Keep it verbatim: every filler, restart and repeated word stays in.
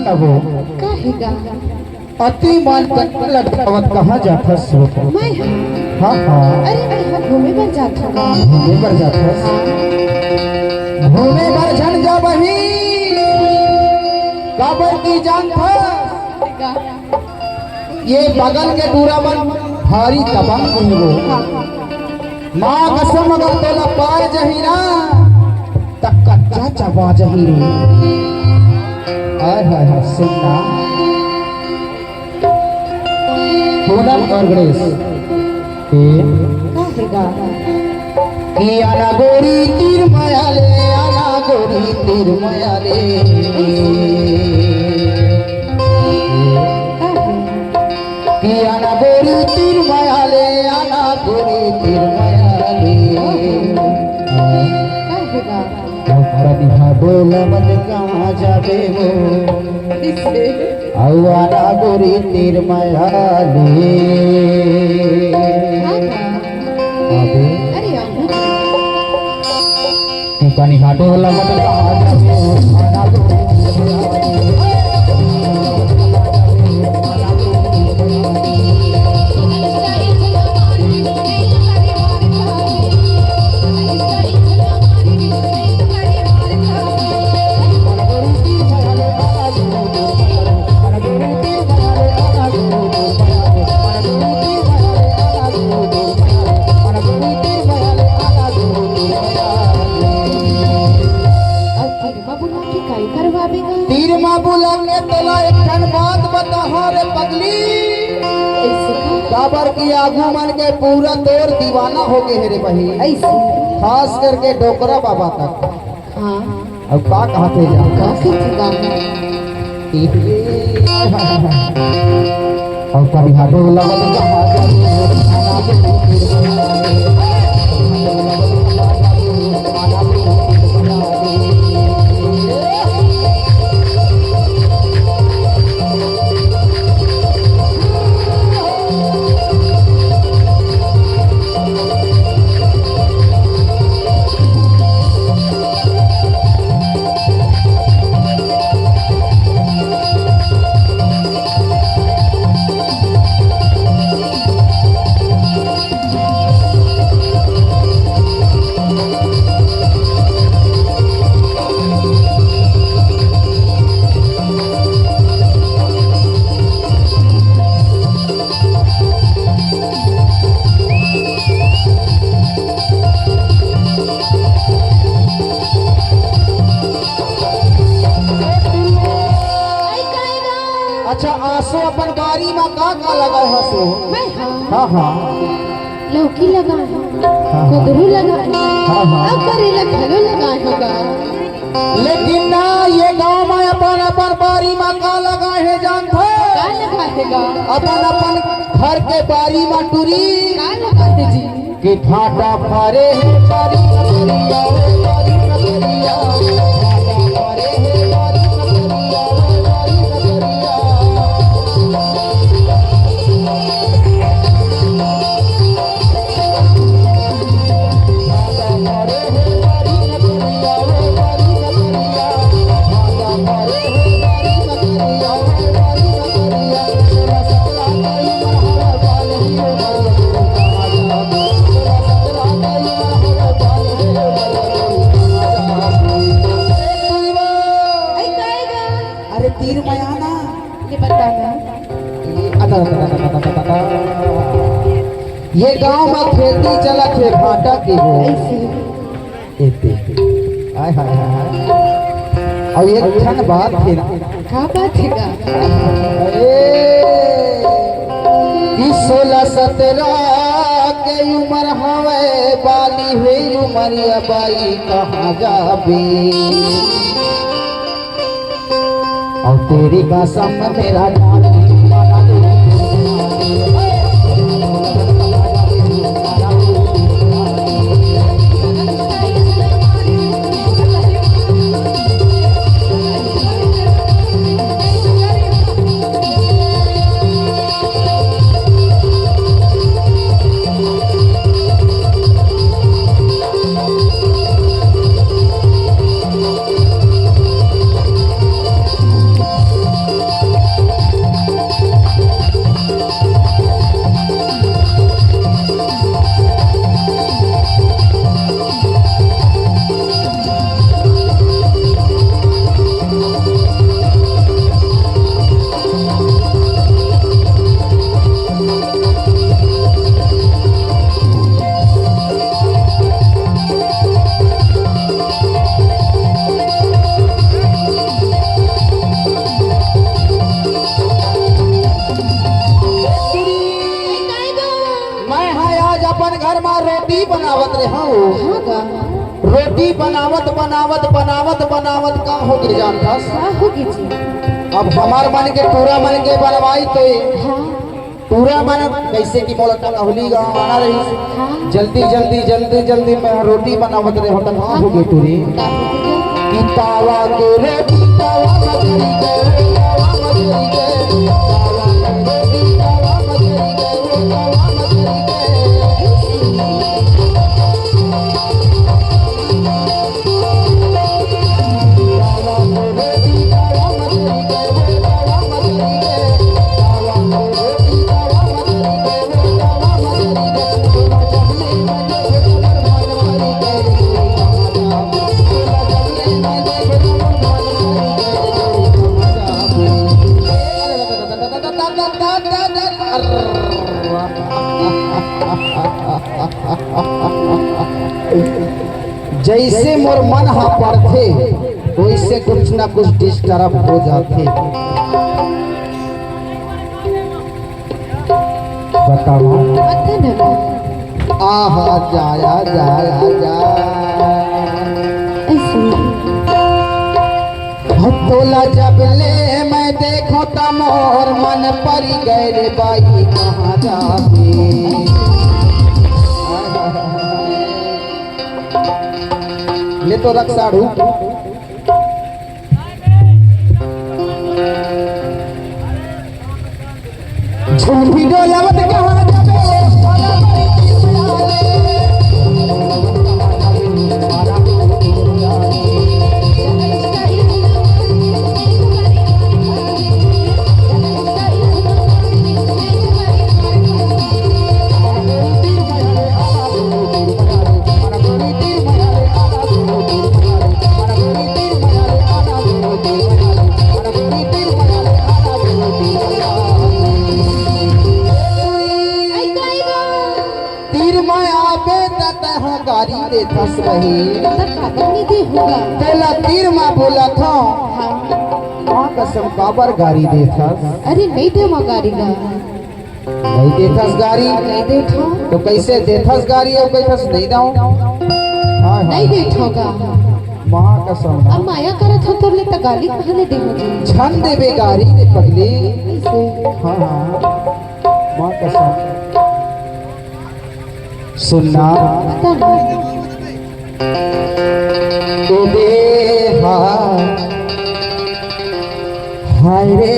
अबो। काहे गा? अति मान तन लटकावत कहाँ जाथस वो? मैं हाँ। हाँ, हाँ। अरे, मैं यहाँ घूमे बर जात हूँ गा। घूमे बर जाथस? हाँ। घूमे बर झन जा बहिनी, काबर की जानथस? का? ये बगल के डूरा मन भारी दबंग हे वो। हाँ। माँ कसम, अगर तोला पाए जही ना, त कच्चा चबा जही रे। हाय, हाय, हाय, सुन ना। पूनम और गणेश। ए? का हे गा? कि आना गोरी तीर मया ले, आना गोरी तीर मया ले। का हे? कि आना गोरी तीर मया ले, आना गोरी तीर मया ले। का हे गा? कनिहा डोला मत कहाँ जाबे वो? कइसे? अउ आना गोरी तीर मया ले। हाँ, हाँ। अबे। अरे, आना। कि कनिहा डोला मत कहाँ जाबे वो? आना गोरी तीर मया ले। तीर मा बुला के तोला एक ठन बात बताहा रे पगली। कइसे का? काबर कि आगू मन के पूरा तोर दीवाना हो गे हे रे बहिनी। अइसे? खास करके डोकरा बाबा तक। हाँ। अब का कहत हे जा? का कहत हे गा? अब कभी हाथों लगा तो कहाँ जाबे? अच्छा, आसो अपन बारी मा का का लगाए हस ओ? मैं हाँ। हाँ, हाँ। लौकी लगाए हँव, हाँ, हाँ। कुंदरू लगाए हँव, हाँ, हाँ। अउ करेला घलो लगाए हँव गा। लेकिन ना, ये गाँव मा अपन अपन बारी मा का लगाए हे जानथो? का लगाए हे गा? अपन अपन घर के बारी मा टूरी। का लगाए हे जी? कि भांटा फरे हे बारी ककरिया, ओ बारी ककरिया। भांटा फरे हे बारी ककरिया, ओ बारी ककरिया। अरे तीर मया ना। ये बता ना। ये गांव में खेती चलत हे भांटा के वो। ऐसे। ए, दे, दे। हाय, हाय, हाय, हाय। अउ एक ठन बात हे ना। का बात हे गा? अरे, कि सोलह सतरह के उमर हवय, बाली हे उमरिया बाई कहाँ जाबे? अउ तेरी कसम मेरा जान। रोटी बनावत रहे हूँ। हाँ गा। रोटी बनावत, बनावत, बनावत, बनावत का होगे जानथस? का होगे जी? अब हमर मन के टूरा मन के बनवाई तो हाँ। टूरा मन कइसे कि मोला कहूली गाँव आना रहिस। हाँ। जल्दी, जल्दी, जल्दी, जल्दी मैं रोटी बनावत रहे हूँ, त का होगे टूरी? का होगे? कि तावा के रोटी, तावा मजरी के, तावा मजरी के, तावा के रोटी, तावा मजरी के, तावा मजरी के। जइसे मोर मन ह पड़थे, वइसे कुछ ना कुछ disturb हो जाथे। बताओ। पता नहीं। आहा, जा, जा, जा, जा, जा। ऐसे। हो तोला जब ले मैं देखो त मोर मन परी गए रे बाई, कहाँ जाबे। ले तो रख साढ़ू। झूठी डोलावत कहाँ जाबे? तीर म आबे त तैं गारी देथस बहिनी। त काबर नइ देहूँ गा? तेला तीर म बोलत हँव। हाँ। माँ कसम काबर गारी देथस? अरे नइ देवँव गारी गा। नइ देथस गारी? नइ देथँव। त कइसे देथस गारी अउ कहिथस नइ देवँव? हाय, हाय। नइ देथँव गा। माँ कसम ना। अब मया करत हँव तोर ले त गारी कहाँ ले देहूँ जी? झन देबे गारी रे पगली। कइसे? हाँ, हाँ। माँ कसम। सुन ना। बता ना। ए देहा, हाय रे।